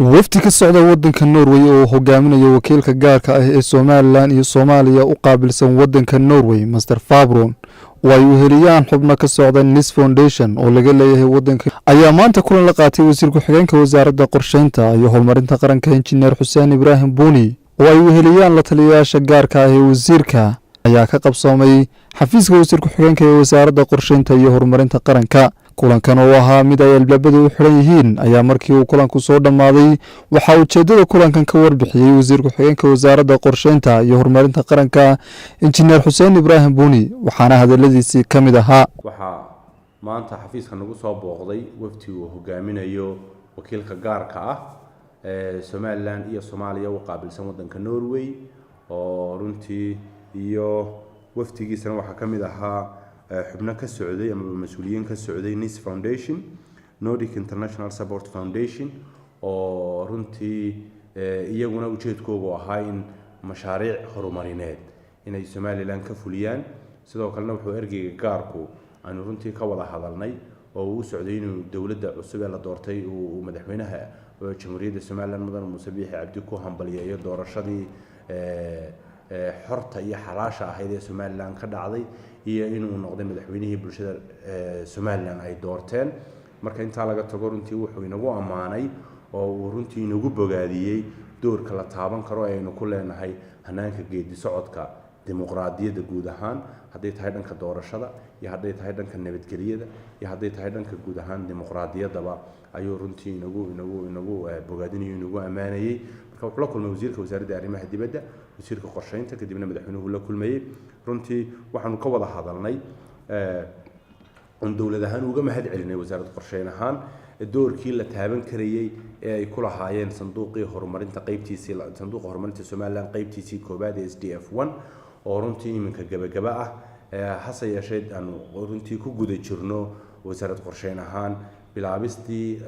Wafdi ka socda wadanka Norway oo hogaaminaya wakiilka gaarka ah ee Somaliland iyo Soomaaliya u qaabilsan wadanka Norway, Mister Fabron, oo ay uheliyaan xubno ka socda Nis Foundation oo laga leeyahay wadanka, ayaa maanta kulan la qaatay wasiir ku-xigeenka Wasaaradda Qorsheynta iyo Horumarinta Qaranka, Injineer Xuseen Ibraahim Buuni, oo ay uheliyaan la taliyayaasha gaarka ah ee wasiirka, ayaa ka qabsoomay xafiiska wasiir ku-xigeenka ee Wasaaradda Qorsheynta iyo Horumarinta Qaranka. Kulankan oo ahaa mid ay albaabadu u xidhan yihiin ayaa markii uu kulanku soo dhammaaday waxaa ujeeddada kulankan ka warbixiyey wasiir ku-xigeenka Wasaaradda Qorsheynta iyo Horumarinta Qaranka, Injineer Xuseen Ibraahim Buuni, waxaana hadaladiisii ka mid ahaa: Waxaa maanta xafiiska nagu soo booqday wafdi uu hogaaminayo wakiilka gaarka ah ee Somaliland iyo Soomaaliya u qaabilsan waddanka Norway, oo runtii iyo wafdigiisana waxaa ka mid ahaa xubno ka socday amaba mas-uuliyiin ka socday Nis Foundation, Nordic International Support Foundation, oo runtii iyaguna ujeedkoogu ahaa in mashaariic horumarineed inay Somaliland ka fuliyaan. Sidoo kalena wuxuu ergeyga gaarku aanu runtii ka wada hadalnay oo uu u socday inuu dowladda cusub ee la doortay uu madaxweynaha Jamhuuriyadda Somaliland, Mudane Muuse Biixi Cabdi, ku hambaliyeeyo doorashadii xorta iyo xalaasha ahayd ee Somaliland ka dhacday iyo inuu noqday madaxweynihii bulshada Somaliland ay doorteen. Marka intaa laga tago, runtii wuxuu inagu ammaanay oo uu runtii inagu bogaadiyey doorka la taaban karo ee aynu ku leenahay hanaanka geedi socodka dimuqraadiyadda guud ahaan, hadday tahay dhanka doorashada iyo hadday tahay dhanka nabadgelyada iyo hadday tahay dhanka guud ahaan dimuqraadiyaddaba, ayuu runtii inagu bogaadinayo, inagu ammaanayey. Marka wuxuu la kulmay wasiirka Wasaaradda Arrimaha Dibadda, wasiirka qorsheynta, kadibna madaxweynuhu la kulmayey. Runtii waxaanu ka wada hadalnay oon dowlad ahaan uga mahad celinay wasaaradda qorsheyn ahaan doorkii la taaban karayey ee ay ku lahaayeen sanduuqii horumarinta qeybtiisii, sanduuqa horumarinta Somaliland qeybtiisii koobaad ee SDF 1, oo runtii iminka gabagaba ah. Hase yeeshee aanu runtii ku guda jirno wasaarad qorsheyn ahaan bilaabistii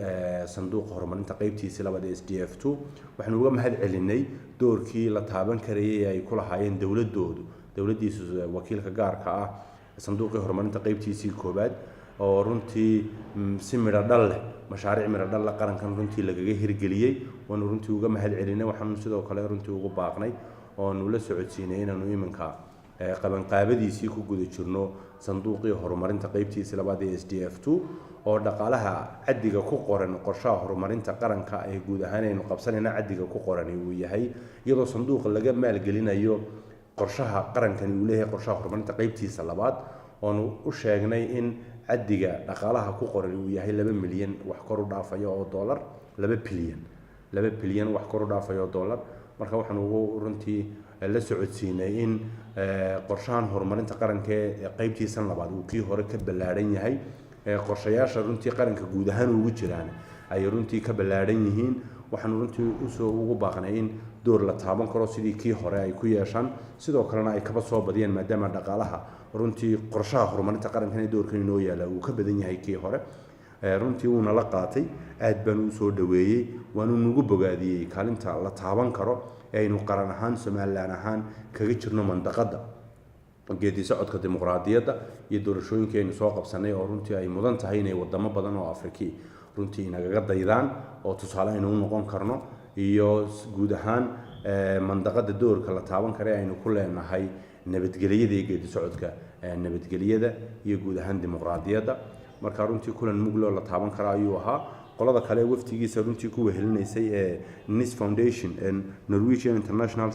sanduuqa horumarinta qeybtiisii labaad ee SDF 2. Waxaanu uga mahad celinay doorkii la taaban karayay ee ay ku lahaayeen dowladoodu, dowladdiisu, wakiilka gaarka ah, sanduuqii horumarinta qeybtiisii koobaad, oo runtii si midho dhal leh, mashaariic midho dhal leh qarankan runtii lagaga hirgeliyey. Waanu runtii uga mahad celinay. Waxaanu sidoo kale runtii ugu baaqnay oonu la socodsiinay inaanu iminka qabanqaabadiisii ku guda jirno sanduuqii horumarinta qeybtiisii labaad ee SDF 2, oo dhaqaalaha caddiga ku qoran qorshaha horumarinta qaranka ee guud ahaan aynu qabsanayna caddiga ku qorani uu yahay, iyadoo sanduuqa laga maalgelinayo qorshaha qarankani uu leeyahay, qorshaha horumarinta qeybtiisa labaad, oonu u sheegnay in caddiga dhaqaalaha ku qoran uu yahay 2 milyan wax kor u dhaafayo oo dollar, 2 bilyan, 2 bilyan wax kor u dhaafayo oo dollar. Marka waxaan ugu runtii la socodsiinay in qorshahan horumarinta qaranka ee qeybtiisan labaad uu kii hore ka ballaadhan yahay, qorshayaasha runtii qaranka guud ahaan ugu jiraan ay runtii ka ballaadhan yihiin. Waxaanu runtii usoo ugu baaqnay in door la taaban karo sidii kii hore ay ku yeeshaan, sidoo kalena ay kaba soo badiyaan, maadaama dhaqaalaha runtii qorshaha horumarinta qarankan ee doorkan inoo yaala uu ka badan yahay kii hore. Runtii wuuna la qaatay, aad baanu usoo dhaweeyey, waanu nagu bogaadiyey kaalinta la taaban karo ee aynu qaran ahaan, Somaliland ahaan, kaga jirno mandaqadda geedi socodka dimuqraadiyadda iyo doorashooyinkii aynu soo qabsanay, oo runtii ay mudan tahay inay wadamo badan oo Afriki runtii inagaga daydaan oo tusaale aynu u noqon karno, iyo guud ahaan mandaqada doorka la taaban kara ee aynu ku leenahay nabadgelyada iyo geedi socodka nabadgelyada iyo guud ahaan dimuqraadiyadda. Marka runtii kulan mugloo la taaban kara ayuu ahaa. Qolada kale ee waftigiisa runtii ku wehelinaysay ee Nis Foundation, Norwegian International,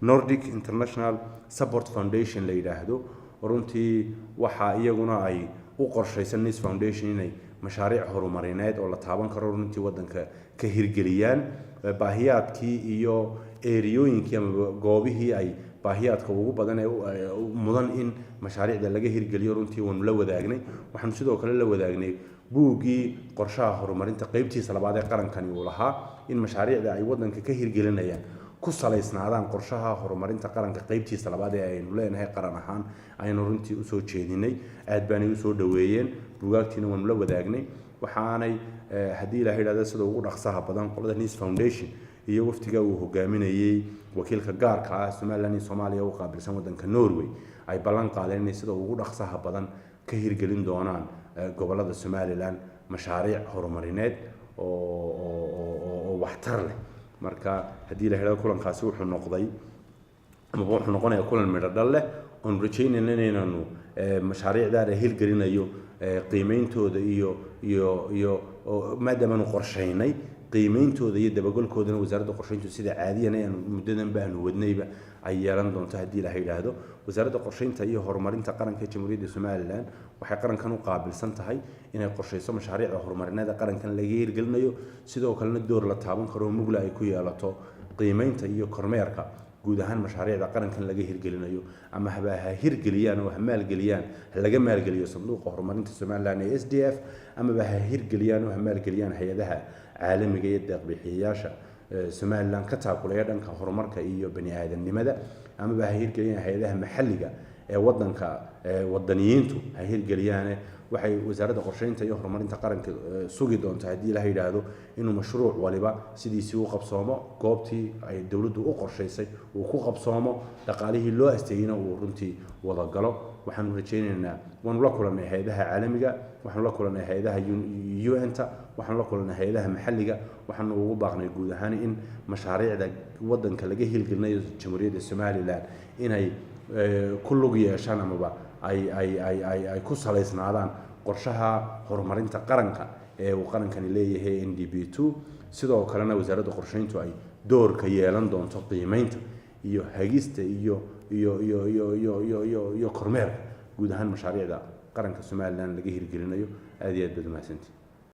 Nordic International Support Foundation la yidhaahdo, runtii waxaa iyaguna ay u qorshaysan Nis Foundation inay mashaariic horumarineed oo la taaban karo runtii waddanka ka hirgeliyaan. Baahiyaadkii iyo eeriyooyinkii ama goobihii ay baahiyaadka ugu badan ee mudan in mashaariicda laga hirgeliyo runtii waanu la wadaagnay. Waxaanu sidoo kale la wadaagnay buuggii qorshaha horumarinta qeybtiisa labaad ee qarankani uu lahaa, in mashaariicda ay waddanka ka hirgelinayaan ku salaysnaadaan qorshaha horumarinta qaranka qeybtiisa labaad ee aynu leenahay qaran ahaan, aynu runtii usoo jeedinay. Aad baanay usoo dhaweeyeen, bugaagtiina waanu la wadaagnay. Waxaanay, haddii Ilaha yidhahda, sida ugu dhaqsaha badan qolada Nis Foundation iyo waftiga uu hogaaminayey wakiilka gaarka ah Somaliland iyo Soomaaliya u qaabilsan waddanka Norway ay ballan qaadeen inay sida ugu dhaqsaha badan ka hirgelin doonaan gobollada Somaliland mashaariic horumarineed. oo waxtar leh. Marka haddii la helo, kulankaasi wuxuu noqday amaba wuxuu noqonayaa kulan midho dhal leh, oonu rajaynayna inaynanu mashaariicdaa la hirgelinayo qiimeyntooda iyo maadaamaanu qorshaynay, qiimeyntooda iyo dabagolkoodana Wasaaradda Qorsheyntu sida caadiyan aanu muddadanba aanu wadnayba ay yeelan doonto, haddii la yidhaahdo. Wasaaradda Qorsheynta iyo Horumarinta Qaranka ee Jamhuuriyadda Somaliland waxay qarankan u qaabilsan tahay inay qorsheyso mashaariicda horumarineed qarankan laga hirgelinayo, sidoo kalena door la taaban karo oo mugla ay ku yeelato qiimeynta iyo kormeerka guud ahaan mashaariicda qarankan laga hirgelinayo, ama haba ha hirgeliyaan oo ha maalgeliyaan, ha laga maalgeliyo Sanduuqa Horumarinta Somaliland ee SDF, amaba ha hirgeliyaan oo ha maalgeliyaan hay-adaha caalamiga iyo deeqbixiyayaasha Somaliland ka taakulaya dhanka horumarka iyo bani aadamnimada, amaba ha hirgeliyaan hay-adaha maxalliga ee wadanka, wadaniyiintu ha hirgeliyaane. Waxay Wasaaradda Qorsheynta iyo Horumarinta Qaranka sugi doonto, haddii Ilaah yidhaahdo, inuu mashruuc waliba sidiisii u qabsoomo, goobtii ay dowladdu u qorshaysay uu ku qabsoomo, dhaqaalihii loo asteeyeyna uu runtii wadagalo. Waxaanu rajaynaynaa, waanu la kulannay hay-adaha caalamiga, waxaanu la kulannay hay-adaha UN-ta, waxaanu la kulannay hay-adaha maxalliga. Waxaanu ugu baaqnay guud ahaan in mashaariicda wadanka laga hirgelinayo Jamhuuriyadda Somaliland inay ku lug yeeshaan amaba ay ku salaysnaadaan qorshaha horumarinta qaranka ee uu qarankani leeyahay, NDP 2. Sidoo kalena Wasaaradda Qorsheyntu ay doorka yeelan doonto qiimeynta iyo hagista iyo kormeerka guud ahaan mashaariicda qaranka Somaliland laga hirgelinayo. Aad iyo aad baad umahadsantihi.